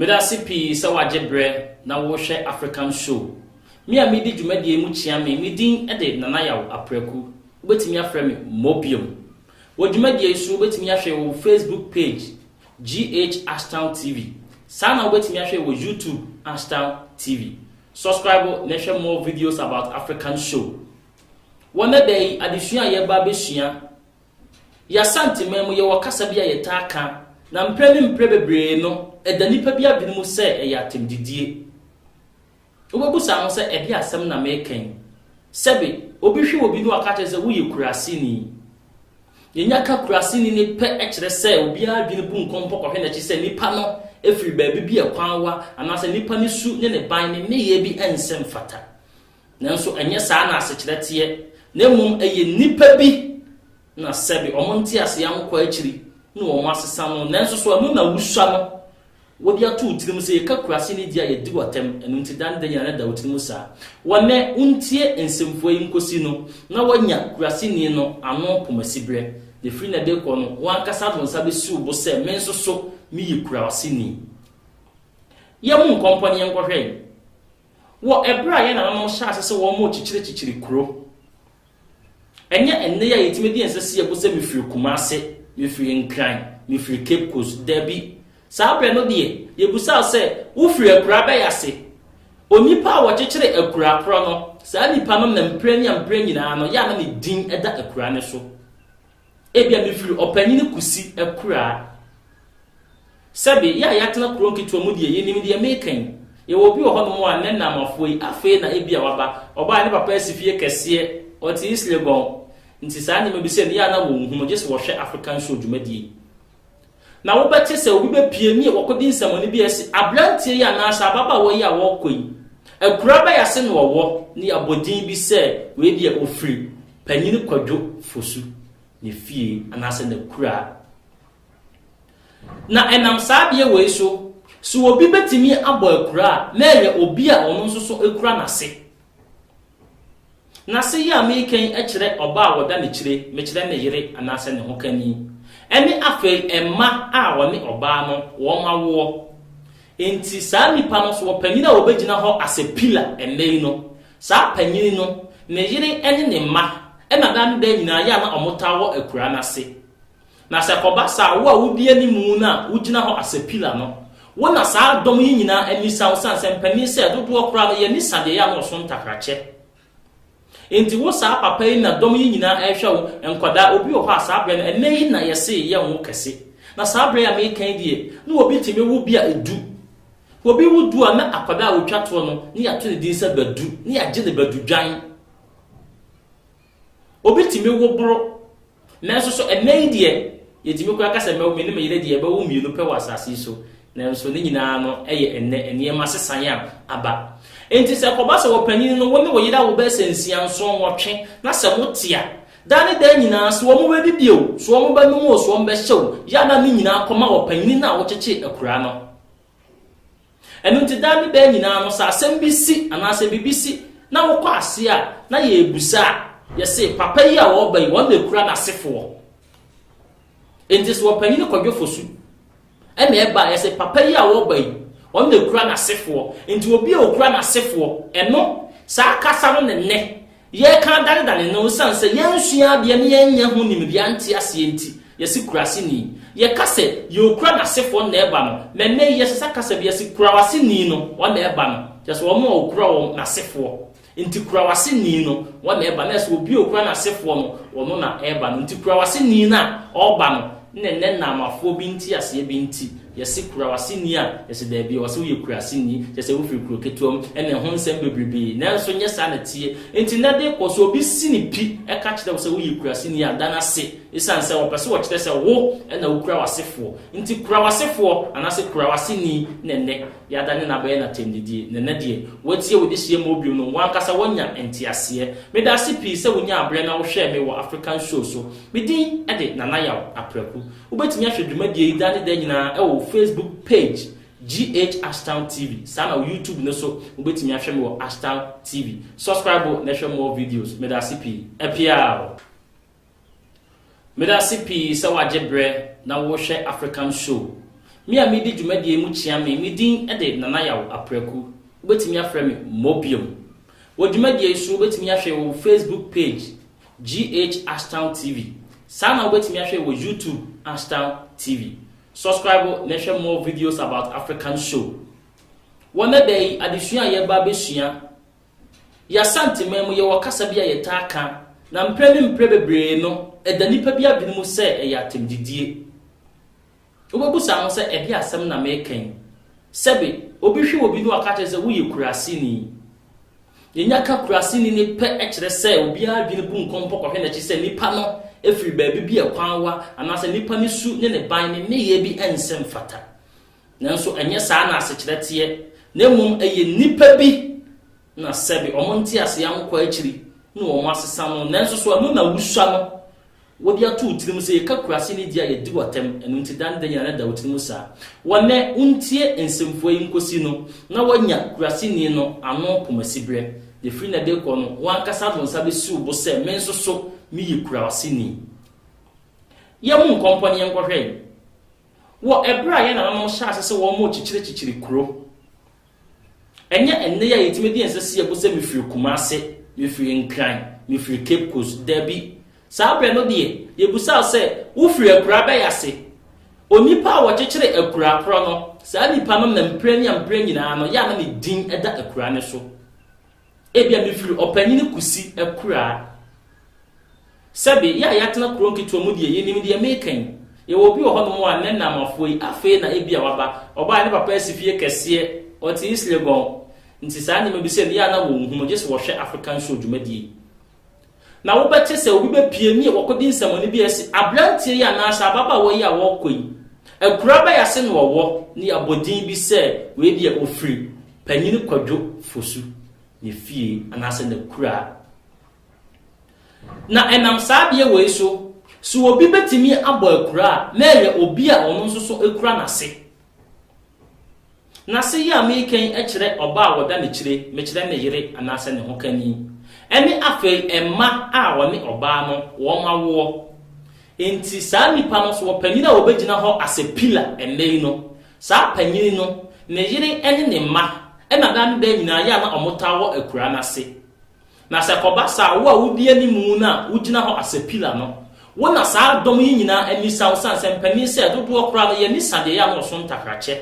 Medase pii sɛ woagye berɛ na worehwɛ African Show. Me a medi dwumadie yi mu kyea me, me din de Nana Yaw Apraku. Wobɛtumi afrɛ me Mobiom. Wɔ dwumadie yi so wobɛtumi ahwɛ wɔ wo Facebook page GH Ashtown TV. Saa na wobɛtumi ahwɛ wɔ YouTube Ashtown TV. Subscribe na hwɛ more videos about African Show. Wɔ nnɛ da yi, adesua a yɛreba abɛsua Yɛ Asanteman mu, yɛwɔ kasa bi a yɛtaa ka, na mprɛ ne mprɛ bebree no, ɛda nnipa bi adwene mu sɛ ɛyɛ atɛmdidie. Wobɛbusa ho sɛ, ɛdeɛ asɛm na mereka yi? Sɛbe, obi hwe obi na waka kyerɛ sɛ woyɛ kuraseni. Yɛnya ka kuraseni no pɛ kyerɛ sɛ obiara adwene bu nkɔmpɔ kɔhwɛ n'akyi sɛ nipa no firi baabi bi a kwan wa anaasɛ nipa no su ne ne ban ne nneyɛɛ bi nsɛ mfata. Nanso ɛnyɛ saa na asekyerɛ teɛ, na mmom ɛyɛ nnipa bi na sɛbe wɔn nteaseɛ ankɔ akyiri na wɔn asesa no, nanso so ɛno na wusua no wode ato wo tirim sɛ yɛka kurase ne di a yɛdi w'atɛm, ɛno nti da ne da nyinaa na ɛda wo tirim saa. Wɔ nnɛ, wontie nsɛmfua yi nkosi no na woanya kuraseni no ano pomasiberɛ, na ɛfiri nnɛ de rekɔ no, wo ankasa de wo nsa bɛsi wo bo sɛ me nso so meyɛ kuraseni. Yɛmmu nkɔmpɔ ne yɛnkɔhwɛ yi. Wɔ ɛberɛ a yɛn nananom hyɛɛ ase sɛ wɔrekyekyere kuro, ɛnyɛ ɛnnɛ yi a yɛtumi de yɛn nsa si yɛn bo sɛ mefiri Kumase, mefiri Nkran, mefiri Cape Coast. Dabi. Saa berɛ no deɛ, yɛbusa wo sɛ, wofiri akuraa bɛn ase? Onipa a wɔkyekyere akuraa korɔ no, saa nipa no na mprɛ ne mprɛ nyinaa no, yɛ a na ne din da akuraa no so. Ebia mefiri Ɔpanyini Kusi akuraa. Sɛbe, yɛ a yɛatena kuro nketewa mu deɛ, yɛnim deɛ mereka yi. Yɛwɔ obi wɔ hɔnom a, nnɛ nnammafoɔ yi, afei na ebia waba. Ɔbaeɛ, ne papa asi fie kɛseɛ, ɔte East Legon. Nti saa nneɛma bi sei no, yɛ a na wɔnhunu, gye sɛ wɔhwɛ African Show dwumadie yi. Na wobɛte sɛ obi bɛpue ne wakɔdi nsɛmmɔne bi asi. Aberanteɛ yi anaasɛ ababaawa yi a wɔrekɔ yi, akuraa bɛn ase na ɔwɔ? Ne yɛabɔ din bi sɛ wei deɛ ɔfiri Panyini Kwadwo Fosu ne fie anaasɛ n'akuraa. Na ɛnam saa adeɛ wei so, sɛ obi bɛtumi abɔ akura a, na ɛyɛ obi a ɔno nso so kura n'ase. N'ase yi a mereka yi kyerɛ ɔbaa a wɔda ne kyire, mekyerɛ ne yere anaasɛ ne hokani, ɛne afei mma a ɔne ɔbaa no wɔn awoɔ. Enti saa nipa no, so ɔpanin a ɔbɛgyina hɔ as a pillar ɛnnɛ yi no, saa panin no, ne yere ne ne mma na daa ne daa nyinaa yɛ a na wɔtaa wɔ akura no ase. Na sɛ ɛkɔba saa a, wo a wudi anim no a wugyina hɔ asɛ pila no, wo na saa dɔm yi nyinaa ani sa wo, esiane sɛ mpanin sɛ dodoɔ koraa no, yɛn ani sa deɛ ɛyɛ a na ɔso ntakrakyɛ. Enti wo saa papa yi na dɔm yi nyinaa rehwɛ wo, nkwadaa, obi wɔ hɔ a saa berɛ no, ɛnnɛ yi na yɛse yɛnwo kɛse. Na saa berɛ yi a mereka yi deɛ, na obi tumi wo bi a edu. Obi wo du a, na akwadaa a ɔtwa toɔ no, na yɛato ne din sɛ Badu, na yɛagye no Badudwan. Obi tumi wo boro, nanso so ɛnnɛ yi deɛ, yɛtumi koraa ka sɛ mɛwo, me ne me yere deɛ yɛbɛwo mmienu pɛ wɔ asase yi so. Nanso ne nyinaa no yɛ ɛnnɛ nneɛma sesaeɛ a aba. Enti sɛ ɛkɔba sɛ ɔpanin no, wo ne wo yere awo bɛyɛ sɛ nsia, nson, nwɔtwe, na sɛ mote a, daa ne daa nyinaa, sɛ wɔbɛdidi o, sɛ wɔbɛnom o, sɛ wɔbɛhyɛ o, yɛ a na ne nyinaa kɔma ɔpanin no a wokyekyee akuraa no. Ɛno nti daa ne daa nyinaa no, sɛ asɛm bi si anaasɛ biribi si na wokɔ ase a, na yɛrebisa a, yɛse papa yi a ɔreba yi, ɔno na ɛkura n'asefoɔ. Enti sɛ ɔpanyin Kwadwo Fosu ɛna ɛba a, yɛse papa yi a ɔreba yi, ɔno na ɛkura n'asefoɔ. Nti obi a ɔkura n'asefoɔ, ɛno, saa kasa no ne nnɛ Yɛreka adanedane no esiane sɛ yɛnsua adeɛ ne yɛnnya ho nimdeɛ ante aseɛ nti, yɛse kuraseni. Yɛka sɛ deɛ ɔkura n'asefoɔ na ɛba no, na ɛnnɛ yi yɛsesa kasa bi yɛse kurawaseni no wɔn na ɛba no, kyerɛ sɛ wɔn a ɔkura wɔn n'asefoɔ. Nti kurawaseni no wɔn na ɛba no, na ɛsɛ obi a ɔkura n'asefoɔ no ɔno na ɛba no. Nti kurawaseni no a ɔreba no, na ɛnnɛ nnamafoɔ bi nteaseɛ bi nti, Yɛse kurawaseni a, yɛse daabi, ɔse woyɛ kuraseni, kyerɛ sɛ wofiri kuro ketewa mu, ɛna ɛho nsɛm bebrebee. Nanso nyɛ saa na ɛteɛ. Enti nnɛ de kɔ, sɛ obi si ne pi ka kyerɛ wo sɛ woyɛ kuraseni a, da no ase, esiane sɛ ɔpɛ sɛ ɔkyerɛ sɛ wo na wokura w'asefoɔ. Nti kura w'asefoɔ, anaasɛ kura w'aseni, na ɛnnɛ yɛadane no abɛyɛ no atɛmdidie. Na ɛnnɛ deɛ, woatie wo dehyeɛ ma bio no, wo ankasa woanya nteaseɛ. Meda ase pii sɛ wonyaa berɛ na wohwɛɛ me wɔ African Show so. Me din de Nana Yaw Apraku. Wobɛtumi ahwɛ dwumadie yi daa ne daa nyinaa wɔ wo Facebook page GH Ashtown TV. Saa na wo YouTube no so wobɛtumi ahwɛ me wɔ Ashtown TV. Subscribe na hwɛ more videos. Meda ase pii. Apiaw! Meda ase pii sɛ woagye berɛ na wohwɛ African Show. Me a medi dwumadie mu kyea me, me din de Nana Yaw Apraku. Wobɛtumi afrɛ me Mobiom. Wɔ dwumadie yi so, wobɛtumi ahwɛ wɔ wo Facebook page, GH Ashtown TV. Saa na wobɛtumi ahwɛ wɔ YouTube, Ashtown TV. Subscribe na hwɛ more videos about African show. Wɔ nnɛ da yi, adesua a yɛreba abɛsua, Yɛ Asanteman mu, yɛwɔ kasa bi a yɛtaa ka, na mprɛ ne mprɛ bebree no, ɛda nnipa bi adwene mu sɛ ɛyɛ atɛmdidie. Wobɛbusa ho sɛ, ɛdeɛ asɛm na mereka yi? Sɛbe, obi hwe obi na waka kyerɛ sɛ woyɛ kuraseni. Yɛnya ka kuraseni no pɛ kyerɛ sɛ obiara adwene bu nkɔmpɔ kɔhwɛ n'akyi sɛ nipa no firi baabi bi a ɛkwan wa anaasɛ nipa no su ne ne ban ne nneyɛɛ bi nsɛ mfata. Nanso ɛnyɛ saa na asekyerɛ teɛ, na mmom ɛyɛ nnipa bi na sɛbe wɔn nteaseɛ ankɔ akyiri na wɔn asesa no, nanso so ɛno na wusua no wode ato wo tirim sɛ yɛka kurase ne di a yɛdi w'atɛm, ɛno nti da ne da nyinaa na ɛda wo tirim saa. Wɔ nnɛ, wontie nsɛmfua yi nkosi no na woanya kuraseni no ano pomasiberɛ. Na ɛfiri nnɛ de rekɔ no, wo ankasa de wo nsa bɛsi wo bo sɛ me nso so meyɛ kuraseni. Yɛmmu nkɔmpɔ ne yɛnkɔhwɛ yi. Wɔ ɛberɛ a yɛn nananom hyɛɛ ase sɛ wɔrekyekyere kuro, ɛnyɛ ɛnnɛ yi a yɛtumi de yɛn nsa si yɛn bo sɛ mefiri Kumase, mefiri Nkran, mefiri Cape Coast. Dabi. Saa berɛ no deɛ, yɛbusa wo sɛ, wofiri akuraa bɛn ase? Onipa a wɔkyekyere akuraa korɔ no, saa nipa no na mprɛ ne amprɛ nyinaa no, yɛ a na ne din da akuraa no so. Ebia mefiri Ɔpanyini Kusi akuraa. Sɛbe, yɛ a yɛatena kuro nketewa mu deɛ, yɛnim deɛ mereka yi. Yɛwɔ obi wɔ hɔnom a, nnɛ nnammafoɔ yi, afei na ebia waba. Ɔbaeɛ, ne papa asi fie kɛseɛ, ɔte East Legon. Nti saa nneɛma bi sei no, yɛ a na wɔnhunu, gye sɛ wɔhwɛ African Show dwumadie yi. Na wobɛte sɛ obi bɛpue ne wakɔdi nsɛmmɔne bi asi. Aberanteɛ yi anaasɛ ababaawa yi a ɔrekɔ yi, akuraa bɛn ase na ɔwɔ? Ne yɛabɔ din bi sɛ wei deɛ ɔfiri Panyini Kwadwo Fosu ne fie anaasɛ n'akuraa. Na ɛnam saa adeɛ wei so, sɛ obi bɛtumi abɔ akura a, na ɛyɛ obi a ɔno nso so kura n'ase. N'ase yi a mereka yi kyerɛ ɔbaa a wɔda n'akyire, mekyerɛ ne yere anaasɛ ne hokani, ɛne afei mma a ɔne ɔbaa no wɔn awoɔ. Enti saa nipa no, sɛ ɔpanin a ɔbɛgyina hɔ as a pillar ɛnnɛ yi no, saa panin no, ne yere ne ne mma na daa ne daa nyinaa yɛ a na wɔtaa wɔ akura no ase. Na sɛ ɛkɔba saa a, wo a wudi anim no a wugyina hɔ asɛ pila no, wo na saa dɔm yi nyinaa ani sa wo, sane sɛ mpanin sɛ dodoɔ koraa no, yɛn ani sa deɛ ɛyɛ a na ɔso ntakrakyɛ.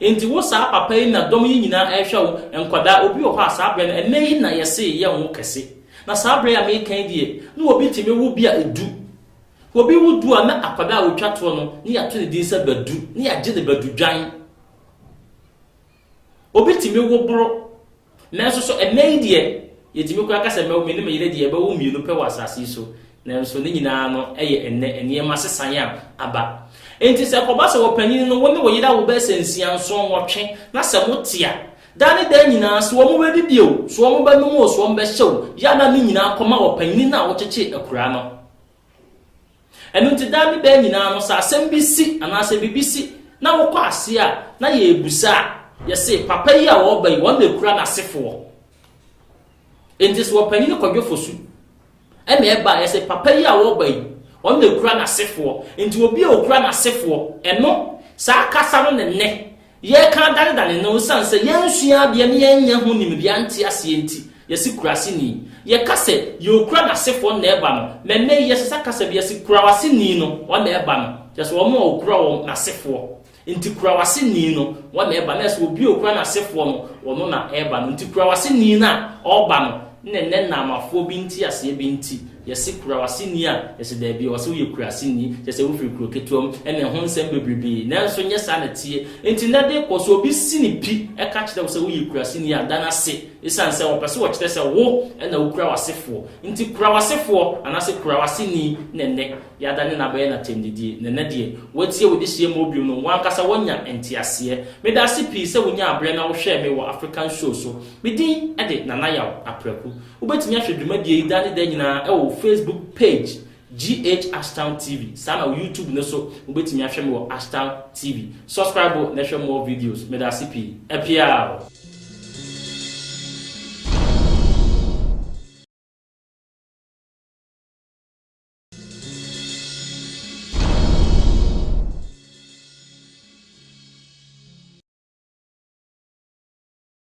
Enti wo saa papa yi na dɔm yi nyinaa ɛrehwɛ wo, nkwadaa, obi wɔ hɔ a saa berɛ no, ɛnnɛ yi na yɛse yɛ wo kɛse. Na saa berɛ yi a mereka yi deɛ, na obi tumi wo bi a ɛdu. Obi wo du a na akwadaa a ɔtwa toɔ no, ne yɛato ne din sɛ Badu, ne yɛagye no Badudwan. Obi tumi wo boro, nanso so ɛnnɛ yi deɛ, yɛtumi koraa ka sɛ mɛwo, me ne me yere deɛ yɛbɛwo mmienu pɛ wɔ asase yi so. Nanso ne nyinaa no yɛ ɛnnɛ nneɛma sesaeɛ a aba. Enti sɛ ɛkɔba sɛ ɔpanin no, wo ne wo yere awo bɛyɛ sɛ nsia, nson, nwɔtwe, na sɛ mote a, daa ne daa nyinaa, sɛ wɔbɛdidi o, sɛ wɔbɛnom o, sɛ wɔbɛhyɛ o, yɛ a na ne nyinaa kɔma ɔpanin no a wokyekyee akuraa no. Ɛno nti daa ne daa nyinaa no, sɛ asɛm bi si anaasɛ biribi si na wokɔ aseɛ a, na yɛrebisa a, yɛse papa yi a ɔreba yi, ɔno na ɛkura n'asefoɔ. Enti sɛ ɔpanyin Kwadwo Fosu ɛna ɛba a, yɛse papa yi a ɔreba yi, ɔno na ɛkura n'asefoɔ. Nti obi a ɔkura n'asefoɔ, ɛno, saa kasa no ne nnɛ Yɛreka adanedane no esiane sɛ yɛnsua adeɛ ne yɛnnya ho nimdeɛ ante aseɛ nti, yɛse kuraseni. Yɛka sɛ deɛ ɔkura n'asefoɔ na ɛba no, na ɛnnɛ yi yɛsesa kasa bi, yɛse kurawaseni no, wɔn na ɛba no. Kyerɛ sɛ wɔn a ɔkura wɔn n'asefoɔ. Nti kurawaseni no, wɔn na ɛba no. Na ɛsɛ obi a ɔkura n'asefoɔ no, ɔno na ɛba no. Nti kurawaseni no a ɔreba no, na ɛnnɛ Naamafoɔ bi nteaseɛ bi nti, Yɛse kurawaseni a, yɛse daabi, ɔse woyɛ kuraseni, kyerɛ sɛ wofiri kuro ketewa mu, ɛna ɛho nsɛm bebrebee. Nanso nyɛ saa na ɛteɛ. Enti nnɛ de kɔ, sɛ obi si ne pi ka kyerɛ wo sɛ woyɛ kuraseni a, da no ase, esiane sɛ ɔpɛ sɛ ɔkyerɛ sɛ wo na wokura w'asefoɔ. Nti kura w'asefoɔ, anaasɛ kurawaseni na ɛnnɛ yɛadane no abɛyɛ no atɛmdidie. Na ɛnnɛ deɛ, woatie wo dehyeɛ ma obiom no, wo ankasa woanya nteaseɛ. Meda ase pii sɛ wonyaa berɛ na wohwɛɛ me wɔ African Show so. Me din de Nana Yaw Apraku. Wobɛtumi ahwɛ dwumadie yi daa ne daa nyinaa wɔ wo Facebook page GH Ashtown TV. Saa na wo YouTube no so wobɛtumi ahwɛ me wɔ Ashtown TV. Subscribe na hwɛ more videos. Meda ase pii. Apiaw!